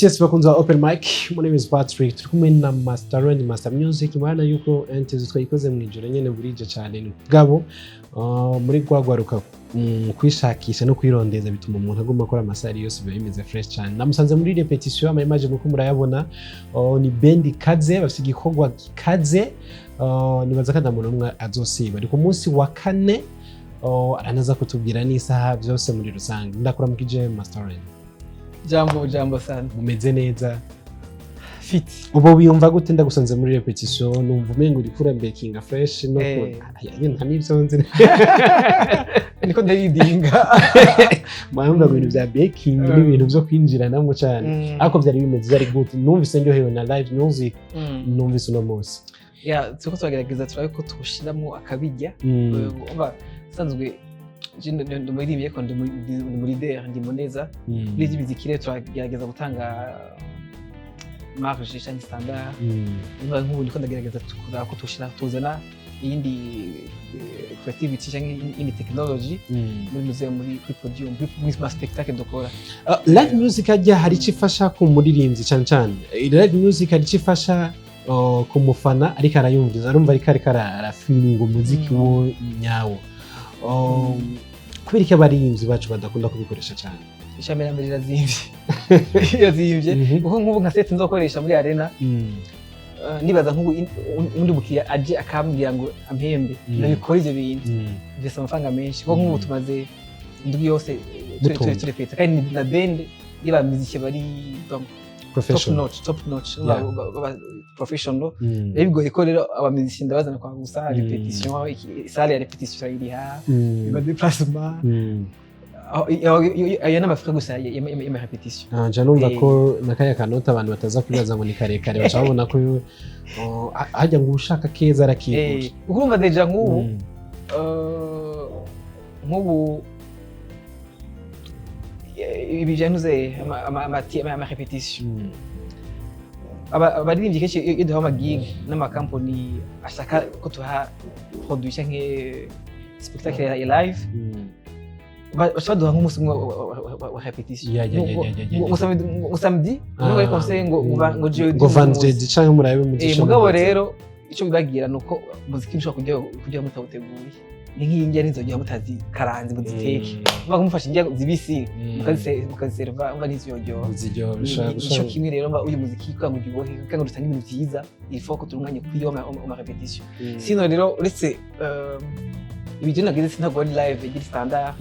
Yes, bakunzi ba Open Mic, my name is Patrick. Turi kumwe na Master Rand, Master Music. Murabona yuko interview twayikoze mu ijoro nyene, burije cyane gabo. Muri gwagwaruka kwishakisha no kwirondeza bituma umuntu agomba akora amasaha yose, biba bimeze fresh cyane. Namusanze muri répétition, ama image muko murayabona. Ni band ikaze, bafite igikorwa gikaze. Nibaza ko ata muntu umwe azosiba. Ni ku munsi wa kane. Aranaza kutubwira n'isaha, byose muri rusange. Ndakuramukije, Master Rand. Jambo, jambo sana. Mumeze neza? Fit. Ubu wiyumva gute ndagusanze muri répétition? Numva umengo uriko urabekinga fresh no nta n'ivyo nzi. Niko ndaridinga. Mwumva ibintu bya baking n'ibintu byo kwinjiranamo cyane, ariko byari bimeze, byari good. Numvise ndyohewe na live music numvise uno munsi. Ya, turiko turagerageza turabe ko tuwushiramo akabirya. Umva, sanzwe je ndi umuririmbyi, ariko ndi mu leader, ndi muneza muri iby'imiziki. Rero turagerageza gutanga marge canke standard. Umva, nk'ubu ndiko ndagerageza kuraba ko tushira tuzana iyindi creativity canke iyindi technology muri muzehe, muri kuri podium, muri ma spectacle dukora. Live music ajya hari icyo ifasha ku muririmbyi cyane cyane. Live music hari icyo ifasha ku mufana ariko arayumviriza, arumva ariko arafeelinga umuziki wo nyawo. Kubera iki abaririmbyi bacu badakunda kubikoresha cyane? Ishami mbere irazimvye, irazimvye, kuko nk'ubu nka set nzokoresha muri arena, nibaza nk'ubu undi mukiriya aje akambwira ngo ampembe ndabikora ivyo bintu, mvise amafaranga menshi, kuko nk'ubu tumaze indwi yose Mutonda. Turepeta, kandi ni na band y'abamiziki bari donc top Professional. notch, top notch, professional. Rero bigoye ko rero abamiziki ndabazana kwa gusa répétition, salle ya répétition turayiriha, ama déplacement, ayo ni amafaranga gusa y'ama répétition. Ah, nca numva ko na kaya kanota abantu bataza kwibaza ngo ni karekare, baca babona ko oh, hajya ngo ushaka keza arakigura. Urumva déjà nk'ubu nk'ubu ibi byantuze ama répétition, abaririmbyi kenshi iyo duha amagig n'amakampani ashaka ko tuha produit canke spectacle ya live, baca baduha nk'umunsi umwe wa répétition. Ngo samedi ngo ari conseil, ngo jeudi. Ngo vendredi canke murabe muzishe. Mugabo rero icyo bibagira ni uko umuziki ntushobora kurya mutawuteguye. Ni nk'iyi ndya ntizogera mutazikaranze ngo ziteke. Muba mufashe indya zibisi mukaziserva, umva ntizyoryoha. Nico kimwe rero mba uyu muziki, kugira ngo uryohe, kugira ngo dutange ibintu vyiza, il faut ko turi umwanya ukwiye w'ama répétition. Sino rero uretse ibyo nagize, sintabwo ari live igira standard.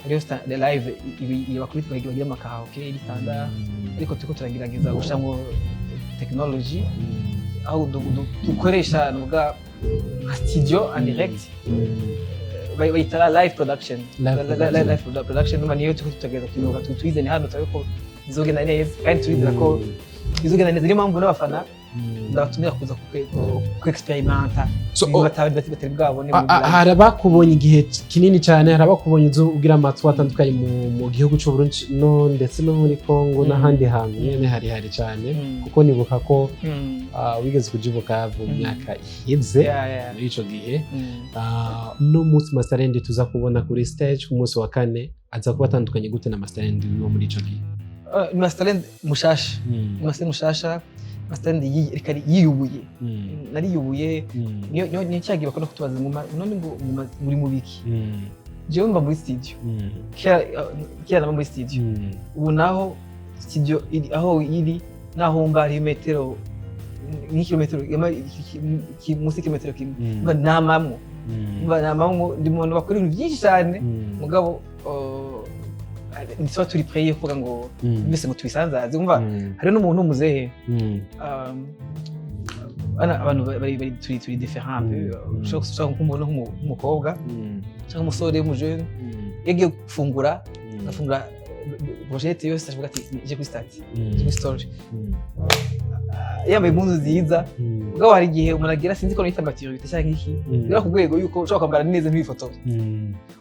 Hariyo live ibi bakubita bagira ama karaoke iri standard, ariko turiko turagerageza gushiramwo technology aho dukoresha nuvuga nka studio en direct, bayita live production. Live production. Live production. Numva niyo turiko tugerageza kwimuka, tuyizane hano turabe ko bizogenda neza, kandi turizera ko Bizogenda neza. Niyo mpamvu n'abafana ndabatumira kuza ku experimenta So, ibintu oh, batari bwabone muri live. Hari abakubonye igihe kinini cyane, hari abakubonye uzi ugira amatwi atandukanye mu gihugu cy'u Burundi no ndetse no muri Congo n'ahandi hantu nyene hari cyane, kuko nibuka ko wigeze kuja i Bukavu mu myaka iheze. Muri ico gihe, no munsi Master Land tuza kubona kuri stage ku munsi wa kane aza kuba atandukanye gute na Master Land wo muri ico gihe? Ni Master Land mushasha, ni Master Land mushasha, Master Land reka yiyubuye. Nariyubuye. Niyo cyagiye bakunda kutubaza ngo none ngo muri mu biki? Jewe mba muri studio. Kera naba muri studio, ubu naho studio iri aho iri naho mba hari metero nk'ikilometero munsi y'ikilometero kimwe. Mba namamwo, mba namamwo, ndi mu bantu bakora ibintu byinshi cyane. Mugabo ntituba turi prêt yo kuvuga ngo mbese ngo tubisanzaze. Umva, hariho n'umuntu w'umuzehe, abantu bari turi différent un peu. Ushobora nk'umuntu nk'umukobwa cyangwa umusore w'umujene, iyo agiye gufungura, agafungura brochette yose, avuga ati "Je kuri statut, je kuri story", yambaye impuzu nziza. Mugabo hari igihe umuntu agira, sinzi ko nita maturité cyangwa iki, bigera ku rwego yuko ushobora kwambara neza ntiwifotore,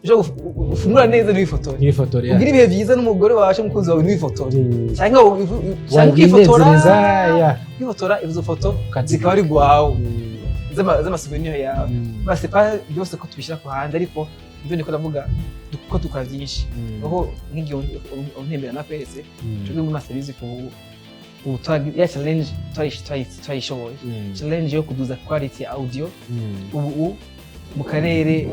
ushobora ufungura neza ntiwifotore, Nk'ifotore. ugira ibihe byiza n'umugore wawe cyangwa umukunzi wawe ntiwifotore, cyangwa cyangwa ukifotora, Winezereza ya ukifotora izo foto zikaba ari gwawe, z'amasouvenir yawe. Bah, c'est pas byose ko tubishyira ku hanze, ariko ibyo niko ndavuga ko dukora byinshi, aho nk'igihe untembera nakweretse, twebwe muri Master Music ubu ya challenge twayishoboye, challenge yo kuduza quality ya audio. Ubu mu karere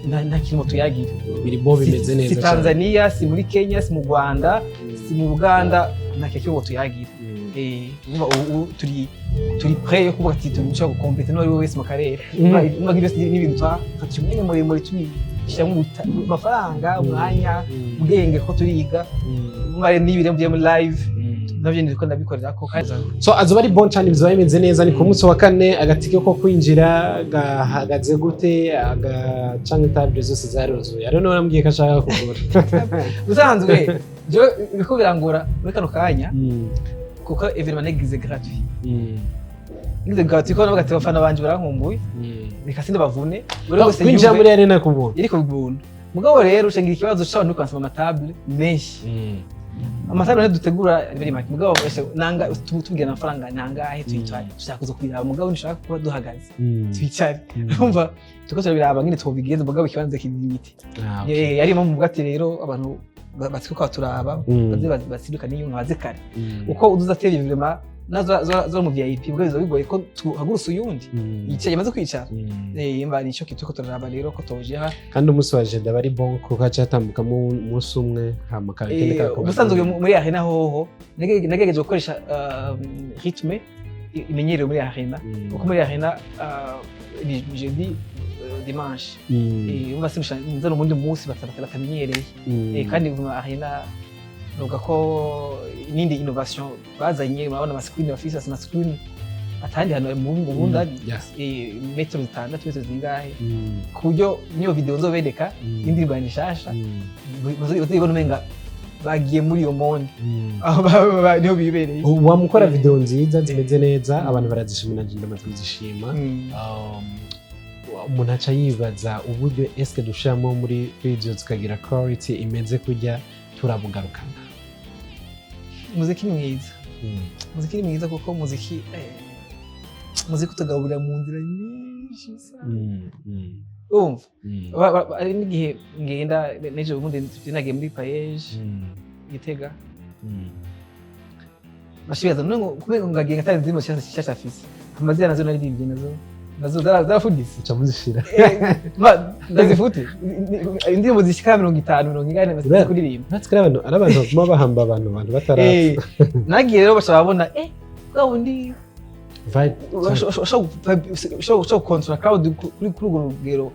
nta kintu tuyagira. Birimo bimeze neza Si cyane. Tanzania, si muri Kenya, si mu Rwanda, si mu Buganda, nta kintu tuyagira. Urumva ubu turi prêt yo kuvuga ati dushobora gukompeta n'uwari we wese mu karere. Urumva nk'ibyo ni ibintu twafatiye umwanya muremure tubishyiramo amafaranga, umwanya, ubwenge, ko turiga. Urumva rero n'ibi rero mvuye muri live, nabyo ndiko ndabikorera ko kandi So azoba ari bon cyane, bizoba bimeze neza. Ni ku munsi wa kane. Agatike ko kwinjira gahagaze gute? Aga canke table zose zaruzuye? Ariho niwe namubwiye ko ashaka kugura. Ubusanzwe jewe biriko birangora muri kano kanya, kuko événement nagize gratuit, nagize gratuit ko navuga ati abafana banje barankumbuye, reka sinde bavune buri wese Kwinjira yumve. muri arena ku buntu? Iri ku buntu. Mugabo rero ushangira ikibazo c'abantu kwansoma amatable menshi. Amatable rero dutegura ari make, mugabo wese nanga tubwira amafaranga nangahe, twicare, dushaka kuza kubiraba, mugabo ntushaka kuba duhagaze, twicare. Urumva turiko turabiraba ngene twobigenza, mugabo ikibanza kiri limité. Ah, okay. Ari impamvu mvuga ati rero abantu batwiko baturaba baze basinduka n'iyo baze kare, uko uduza ateye vraiment nazo zo mu VIP ubwo biba bigoye ko tuhagurutsa uyundi yicaye, amaze kwicara. Mba nico kitu turaraba rero ko tojeha. Kandi umunsi wa jeudi aba ari bon, kuko haca hatambukamo umunsi umwe, hama kabikende kakaba. Ubusanzwe muri arena hoho nagerageje gukoresha rythme imenyerewe muri arena, kuko muri arena ni jeudi, dimanche. Umva simusha nzana umundi munsi batamenyereye. Kandi mu arena nuga ko n'indi innovation bazanye, murabona amascreen bafise, amascreen atandi hantu mu Burundi ari metero 6, metero zingahe, ku buryo niyo video nzobereka y'indirimbo yanjye nshasha, bazibona umenga bagiye muri iyo monde aho niho bibereye. Wamukora video nziza zimeze neza, abantu barazishima, nanjye ndamaze kuzishima. Umuntu aca yibaza uburyo eske dushiramo muri video zikagira quality imeze kurya turabugarukana. Umuziki ni mwiza. Umuziki ni mwiza kuko umuziki utugaburira mu nzira nyinshi sana. Urumva, hari n'igihe ngenda n'ejo bundi nagiye muri PAEEJ Gitega, bashibaza none ngo kubera ngo ngagiye ngatanga indirimbo nshasha nshasha afise amazina, nazo naririmbye nazo zarafuditse. Uca muzishira? Ndazifute indirimbo zishika 50, 40 basize kuririmba. Natwe ari abantu baguma bahamba abantu batarapfa. Nagiye rero baca babona bwa bundi Vibe. Ushobora gukontorora crowd kuri urwo rugero,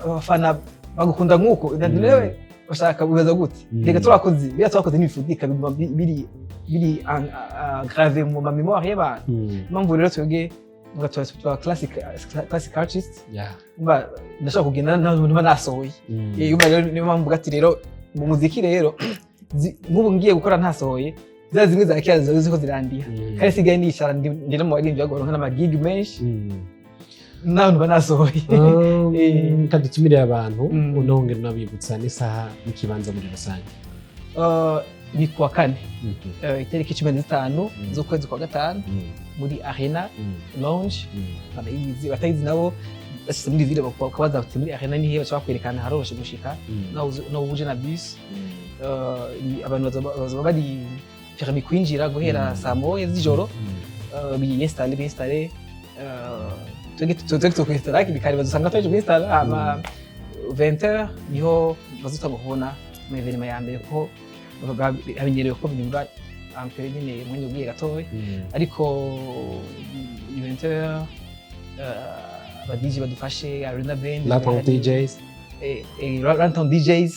abafana bagukunda nk'uko nawe bashaka bibaza gute? Reka turakoze biriya twakoze ntibifudika, biguma biri gravé mu ma mémoire y'abantu. Impamvu rero twebwe ngo tuba classic artist, umva ndashobora kugenda ntuba nasohoye. Umva rero niyo mpamvu mvuga ati rero mu muziki rero nk'ubu ngiye gukora ntasohoye. Za zimwe za kera ziba ziko zirandiha. Kandi sigaye nicara ndi no mu baririmbyi bagoronka n'amagigi menshi n'abantu banasohoye. Kadutumire abantu, unongera unabibutsa n'isaha n'ikibanza muri rusange. Ni kuwa kane, itariki 15 z'ukwezi kwa gatanu, muri Arena Lounge. Barayizi, batayizi nabo bashyize muri ville bakabaza bati: "Muri Arena ni hehe?" Baca bakwerekana, haroroshe gushika naho uje na bus. Abantu bazoba bari permis kwinjira guhera saa 1 z'ijoro. Biyinstalle, biyinstalle, twebwe tukwinstalla hakiri kare, bazosanga twaje kwinstalla. Hama 20h niho bazotanga kubona ama événements ya mbere, kuko amenyerewe ko biba ampere nyine umwanya ugiye gatoya. Ariko 20h, aba DJ badufashe, Arena Band. Latin DJs. Runtown DJs.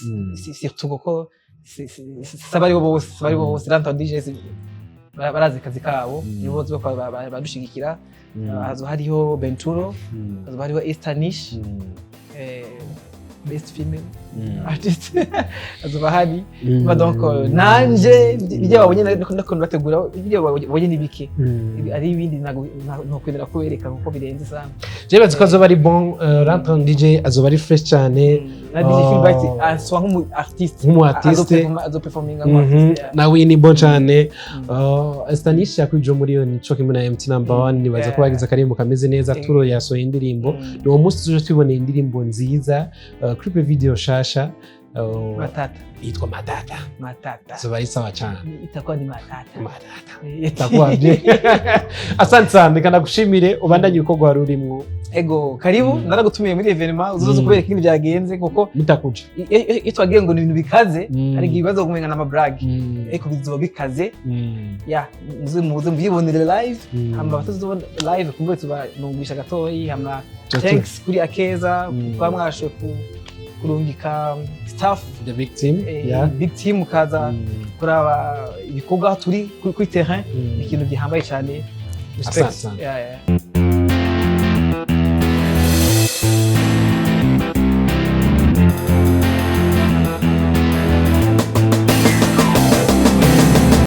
Surtout kuko si abaribo bose, si abaribo bose. Runtown DJs barazi akazi kabo. Nibo bazoba badushigikira. Hazoba hariho Benturo, hazoba hariho Estanish, best female artist hazoba hari. Ba donc nanje ibyo babonye ndakunda bategura, ibyo babonye ni bike. Ari ibindi ntabwo ntokwemera kubereka kuko birenze sana. Je bazi ko azoba ari bon. Ranton DJ azoba ari fresh cyane. Na DJ Philbright aswa nk'umu artiste. Nk'umu artiste. Azoperforminga nk'umu artiste, yeah. Nawe ni bon cyane. Stanish yakwije muri yo nico kimwe na MT Number One, nibaza ko bagize akaririmbo kameze neza. Turo yasohoye indirimbo. Ni uwo munsi tuje twiboneye indirimbo nziza, clip video shasha, Matata. yitwa Matata. Matata. Azoba ari sawa cyane. Itakuwa ni matata. Matata itakuwa bye. Asante sana, reka nagushimire, ubandanye ibikorwa wari urimwo. Ego, karibu. Naragutumiye muri événement, uzoza kubereka ibintu byagenze, kuko mutakuja iyo twagiye ngo ni ibintu bikaze, hari igihe ibibazo kumenga n'amabrag, ariko bizoba bikaze. Ya, muze muze mubyibonere live. Hama abatazobona live kumbe tubanungisha gatoyi. Hama thanks kuri Akeza kuba mwashoboye kurungika staff. The big team. Big team, mukaza kuraba ibikorwa aho turi kuri terrain. Ikintu gihambaye cyane. Respect. Asante sana. Yeah.